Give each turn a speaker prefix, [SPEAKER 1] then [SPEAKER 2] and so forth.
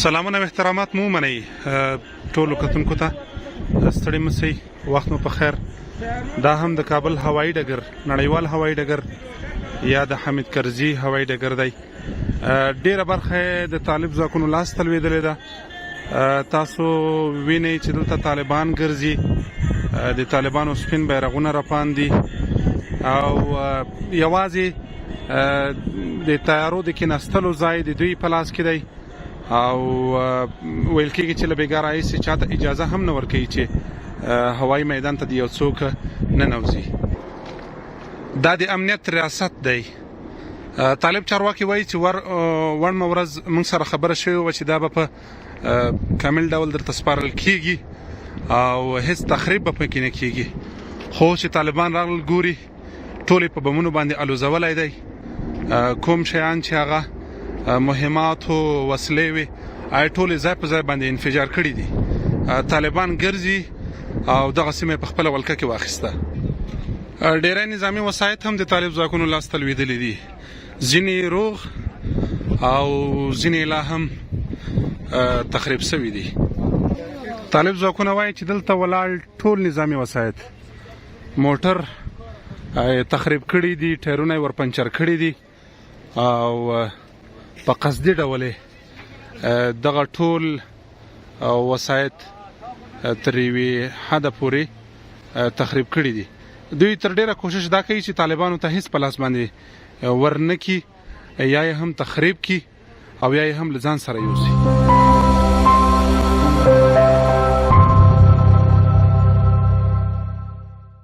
[SPEAKER 1] سلامونه او احترامات مو منئ ټولو کتونکو ته. ستړي مسئ، وخت مو په خیر. دا هم د کابل هوایي ډګر، نړیوال هوایي ډګر یا د حامد کرزي هوایي ډګر دی. ډیره برخه د طالب ځواکونو لاس ته لوېدلې ده. تاسو وینئ چې دلته طالبان ګرځي، د طالبانو سپین بیرغونه رپان دي او یوازې د طیارو د کیناستلو ځای د دوی په لاس کې دی او ویل کېږي چې له بېګا راهیسې چاته اجازه هم نه ورکوي چې هوایي میدان ته د یو څوک ننوځي. دا د امنیت ریاست دی. طالب چارواکي وایي چې ور وړمه ورځ موږ سره خبره شوې وه چې دا به په کامل ډول درته سپارل کیږي او هیڅ تخریب به پکې نه کیږي، خو چې طالبان راغلل ګوري ټولې په بمونو باندې الوزولی دی. کوم شیان چې هغه مهمات او وسلې وي هغه ټولې ځای په ځای باندې انفجار کړي دي. طالبان ګرځي او دغه سیمه په خپله ولکه کې واخیسته. ډیری نظامی وسایط هم د طالب ځواکونو لاس ته لوېدلي دي، ځینې روغ او ځینې لا هم تخریب شوي دي. طالب ځواکونه وایي چې دلته ولاړ ټول نظامی وسایط، موټر تخریب کړي دي، ټایرونه یې ورپنچر کړي دي او په قصدي ډول دغه ټول وسایط تر یوې حده پورې تخریب کړي دي. دوی تر ډیره کوشش دا کوي چې طالبانو ته هیڅ په لاس باندې ورنکي، یا یې هم تخریب کړي او یا یې هم له ځان سره یوسي.